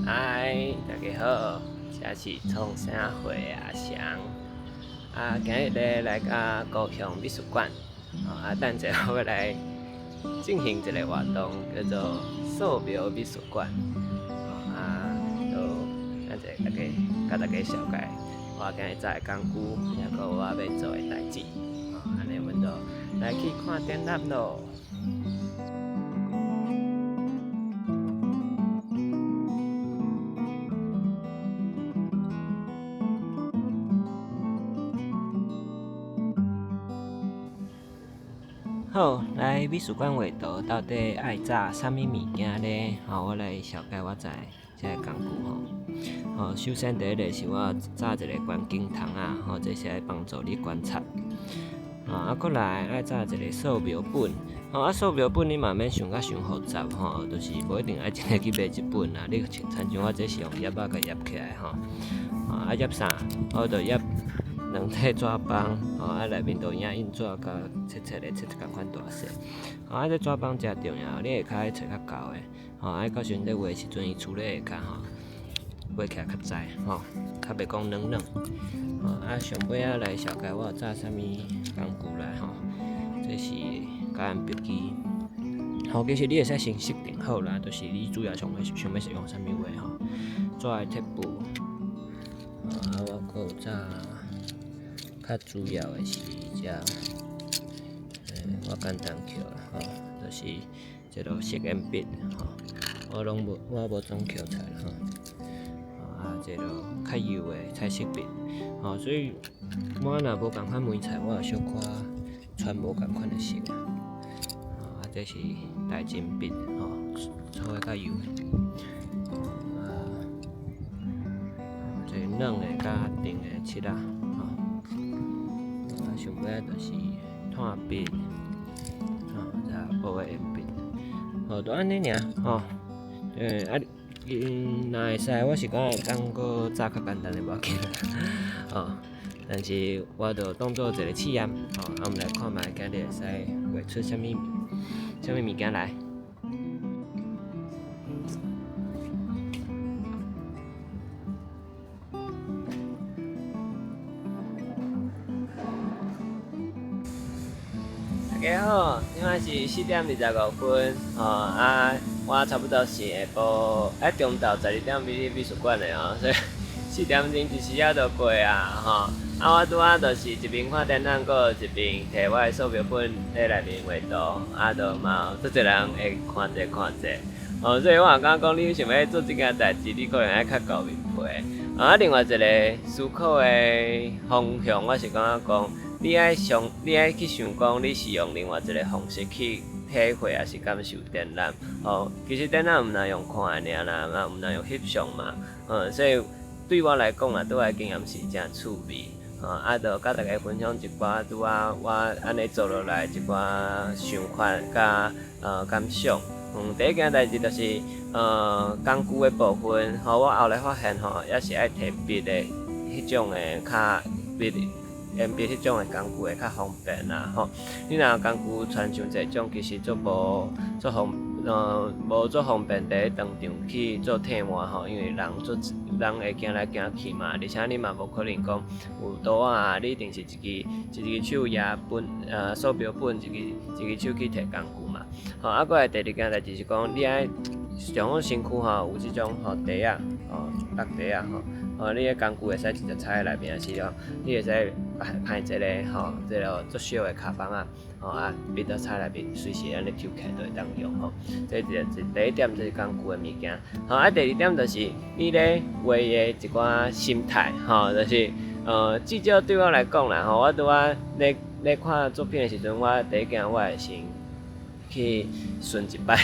嗨，大家好，這是創啥貨阿翔。啊，今日咧來到高雄美術館，啊，等者我欲來進行一个活動，叫做素描美術館。啊，就等者大家共大家紹介我今日紮的工具，抑閣我欲做的代誌。按呢，阮就來去看展覽囉。好，來美術館畫圖到底愛紮啥物物件呢？吼，我來紹介我紮的這个工具吼。吼，首先第一个是我紮一个觀景筒仔，吼，這是愛幫助你觀察。啊，閣來愛紮一个素描本，吼，啊，素描本你嘛免想甲傷複雜吼，就是無一定愛真的去買一本啦。你親像我這是用頁仔共挹起來吼，啊，挹啥？我就挹兩塊紙枋，吼，啊，內面就影印紙共切切的，切仝款大細。吼，啊，這紙枋誠重要，你下跤愛揣較厚的，吼，啊，到時陣咧畫的時陣，伊處理會較吼，畫起來較知，吼，較袂講軟軟。吼，啊，上尾仔來紹介我有紮啥物工具來吼，這是膠鉛筆支。吼，其實你會使先設定好啦，就是你主要想欲想欲是用啥物畫吼，紙的貼布。啊，我閣有紮。較主要的是這，我簡單抾啦吼，就是這个色鉛筆吼，我攏無我無總抾出來吼。啊，這个較幼的彩色筆，吼，所以我若無仝款媒材，我會小可穿無仝款的色啊。啊，這是大針筆吼，粗的較幼的。啊，這軟的佮甜的漆仔。上尾仔就是炭筆，吼，再烏的鉛筆，吼，就按呢爾，吼，啊，若會使，我是感覺會當閣紮較簡單的無要緊，吼，但是我就當做一個試驗，吼，啊，阮來看覓今日會使畫出啥物啥物物件來。大家好，這擺是4點25分，吼啊，我差不多是下晡，啊中晝12點去美術館的吼，所以四點鐘一時仔就過啊，吼，啊我拄仔就是一邊看展覽，閣一邊提我的素描本佇內面畫圖，啊，就嘛有足濟人會看者看者，吼，所以我也感覺講，你想欲做這件代誌，你可能愛較厚面皮。啊，另外一個思考的方向，我是感覺講。你愛想，你愛去想講，你是用另外一个方式去體會，抑是感受展覽？吼，其實展覽毋但用看的爾啦，嘛毋但用翕相嘛，所以對我來講啊，拄仔經驗是誠趣味，吼，啊，就佮大家分享一寡拄仔我按呢做落來一寡想法佮感想。第一件代誌就是，工具的部分，吼，我後來發現吼，抑是愛提筆的彼種的較筆。鉛筆彼種的工具會較方便啦吼。你若工具賰傷濟種，其實足無足方無足方便佇咧當場去做替換吼，因為人足人會行來行去嘛，而且你嘛無可能講有桌仔，你一定是一支一支手攑本素描本，一支一支手去提工具嘛。吼，啊，過來第二件代誌是講，你愛像阮身軀吼有這種吼袋仔吼袋袋仔吼。吼，你的工具會使直接插佇內面，抑是講你會使排一个吼，這个足小的跤放仔，吼啊，筆都插內面，隨時按呢抽起來就會當用吼。這是第一點，這是工具的物件。吼，啊，第二點就是你咧畫的一寡心態，吼，就是至少對我來講啦，吼，我拄仔咧咧看作品的時陣，我第一件我會先去巡一擺，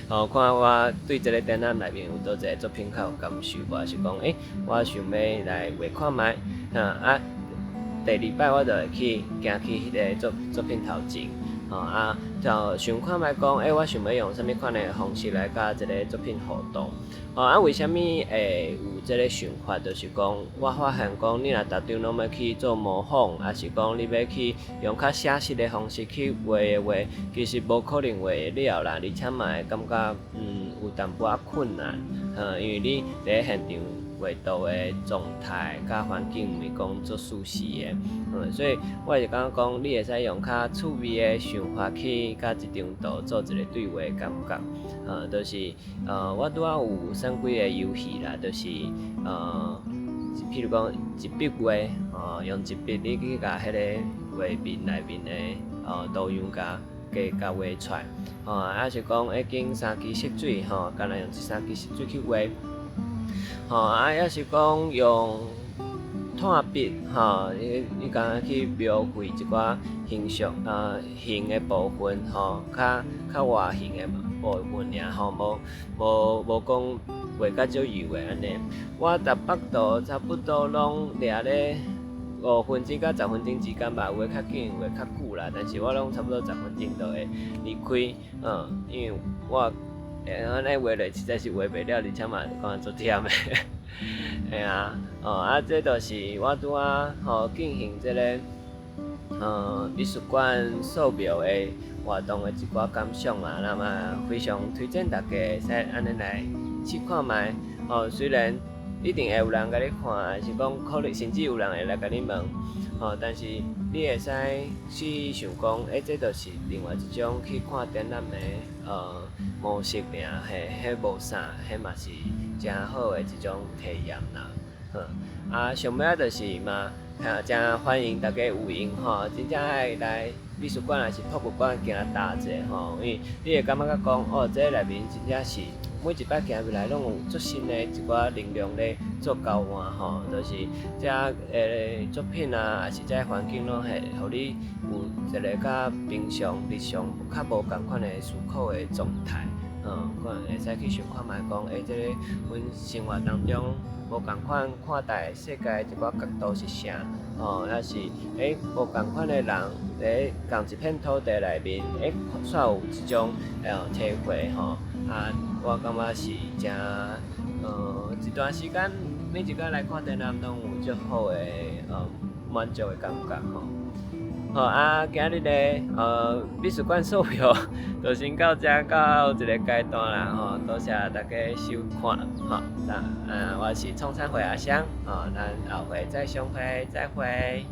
吼，看我對這个展覽內面有佗一个作品較有感受無，抑是講，我想欲來畫看覓，啊，第二擺我就會去行去彼个作作品頭前，吼啊，就想看覓講，欸，我想欲用啥物款的方式來佮這个作品互動。吼啊，為啥物會有這个想法？就是講，我發現講，你若逐張攏欲去做模仿，抑是講你欲去用較寫實的方式去畫的話，其實無可能畫會了啦，而且嘛會感覺有淡薄仔困難，因為你佇咧現場畫圖的狀態佮環境毋是講足舒適的，所以我就感覺講，你會使用較趣味的想法去佮這張圖做一个對話的感覺，就是我拄仔有耍幾个遊戲啦，就是譬如講一筆畫，用一筆你去共彼个畫面內面的圖樣共加共畫出來，抑是講已經三基色水，吼，干焦用這三支色水去畫。吼，啊，抑是講用炭筆，吼，你敢若去描繪一寡形象，形的部分，吼，較活形的部分爾，吼，無講畫甲足幼的按呢。我逐幅圖差不多攏掠咧5分鐘到十分鐘之間吧，有的較緊，有的較久啦，但是我攏差不多十分鐘就會離開，因為我按呢畫落實在是畫袂了，而且嘛感覺足忝的，嘿啊，哦啊，這就是我拄仔吼進行這个美術館素描的活動的一寡感想啦，那麼非常推薦大家會使按呢來試看覓，哦，雖然一定會有人共你看，抑是講可能甚至有人會來共你問，吼，但是你會使去想講，欸，這就是另外一種去看展覽的模式爾，嘿，彼無啥，彼嘛是誠好的一種體驗啦，好，啊，上尾仔就是嘛，誠歡迎大家有閒吼，真正愛來美術館抑是博物館行踏者吼，因為你會感覺講，哦，這內面真正是每一擺行入來攏有足新的一寡能量咧做交換吼，就是這作品啊，抑是這環境攏會予你有一个佮平常日常較無仝款的思考的狀態，可能會使去想看覓講，欸，這个阮生活當中無仝款看待世界一寡角度是啥，吼，抑是欸無仝款的人佇仝一片土地內面，欸，煞有這種體會吼，啊，我感覺是誠一段時間每一擺來看展覽攏有足好的滿足的感覺吼。好啊，今日的美術館素描就先到這到這个階段啦吼，多謝大家收看吼。那我是創產會阿香，吼，咱後回再相會，再會。